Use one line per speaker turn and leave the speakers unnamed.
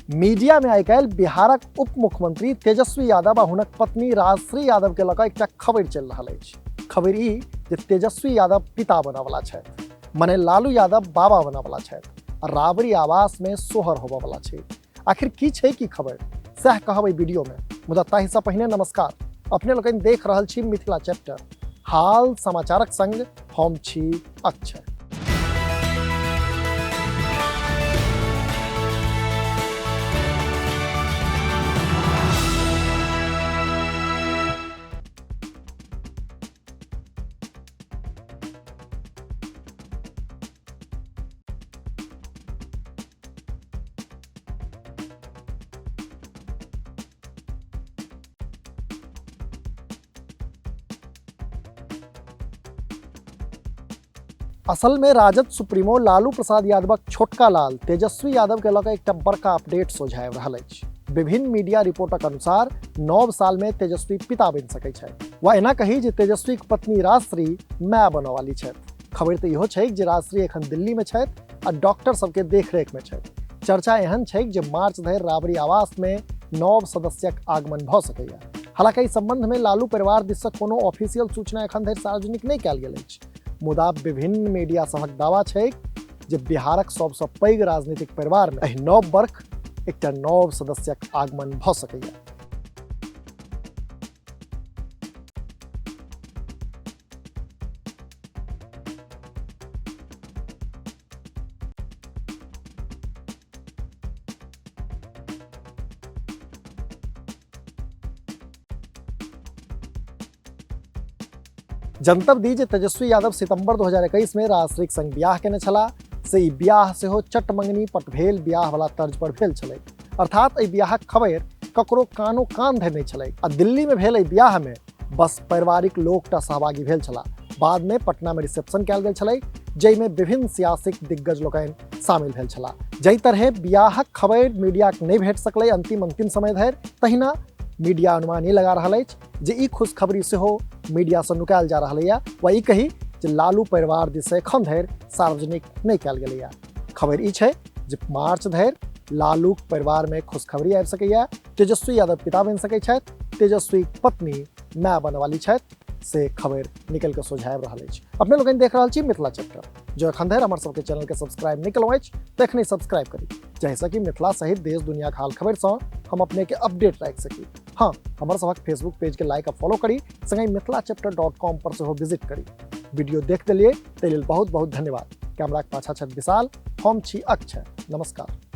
Media में आइ काल्हि बिहारक उप मुख्यमंत्री तेजस्वी यादव आ हुनक पत्नी राजश्री यादव के लऽ कऽ एकटा खबरि चलि रहल अछि। खबरि ई जे तेजस्वी यादव पिता बनयवला छथि, मने लालू यादव बाबा बनयवला छथि आ राबड़ी आवास में सोहर होबयवला छै। आखिर की छै की खबरि, सएह कहब एहि वीडियो में। मुदा ताहिसँ पहिने नमस्कार, अपने लोकनि देख रहल छी मिथिला चैप्टर, हाल समाचारक संग हम छी अक्षय। असल में राजद सुप्रीमो लालू प्रसाद यादवक छोटका लाल तेजस्वी यादव के लऽ कऽ एकटा बड़का अपडेट सोझा आबि रहल अछि। विभिन्न मीडिया रिपोर्टक अनुसार 9 साल में तेजस्वी पिता बनि सकै छथि, वा एना कही जे तेजस्वीक पत्नी राजश्री माय बनऽ वाली छथि। खबरि तऽ इहो छै जे राजश्री एखन दिल्ली में छथि आ डॉक्टर सबके देखरेख में छथि। चर्चा एहन छै जे मार्च धरि राबड़ी आवास में नव सदस्यक आगमन भऽ सकैए। हालांकि एहि संबंध में लालू परिवार दिससँ कोनो ऑफिशियल सूचना एखन धरि सार्वजनिक नहि कयल गेल अछि, मुदा विभिन्न मीडिया सभक दावा छै जे बिहारक सबसँ पैघ राजनीतिक परिवार में एहि नव वर्ष एकटा नव सदस्यक आगमन भऽ सकैए। जनतब दी जे तेजस्वी यादव सितंबर 2021 में राजश्रीक संग बियाह केने छलाह, से ई बियाह सेहो चटमंगनी पटभेल बियाह वाला तर्ज पर भेल छलै। अर्थात एहि बियाहक खबरि ककरो कानो कान धरि नहि छलै आ दिल्ली में भेल एहि बियाह में बस पारिवारिक लोकटा सहभागी भेल छलाह। बाद में पटना में रिसेप्शन कयल गेल छलै, जाहिमे विभिन्न सियासिक दिग्गज लोकनि शामिल भेल छलाह। जाहि तरहे बियाहक खबरि मीडिया के नहि भेट सकलै अंतिम अंतिम समय धरि, तहिना मीडिया अनुमान ई लगा रहल अछि जे ई खुशखबरी सेहो मीडिया से नुकायल जा रहल यऽ, वा ई कही जे लालू परिवार दिस एखन धरि सार्वजनिक नहि कयल गेलैए। खबरि ई छै जे मार्च धरि लालू परिवार में खुशखबरी आबि सकैए, तेजस्वी यादव पिता बनि सकै छथि, तेजस्वी पत्नी माय बनवाली छथि, से खबरि निकलि कऽ सोझा आबि रहल अछि। अपने लोकनि देख रहल छी मिथिला चैप्टर। जो एखन धरि हमर सबके चैनल के सब्सक्राइब नहि केलहुँ अछि तऽ एखने सब्सक्राइब करी, जाहिसँ कि मिथिला सहित देश दुनियाक हाल खबरिसँ हम अपने के अपडेट राखि सकी। हाँ, हमर सबक फेसबुक पेज के लाइक आ फॉलो करी, संगहि मिथिला चैप्टर .com पर सेहो विजिट करी। वीडियो देख देलियै ताहि लेल बहुत बहुत धन्यवाद। कैमराक पाछा छथि विशाल, हम छी अक्षय। नमस्कार।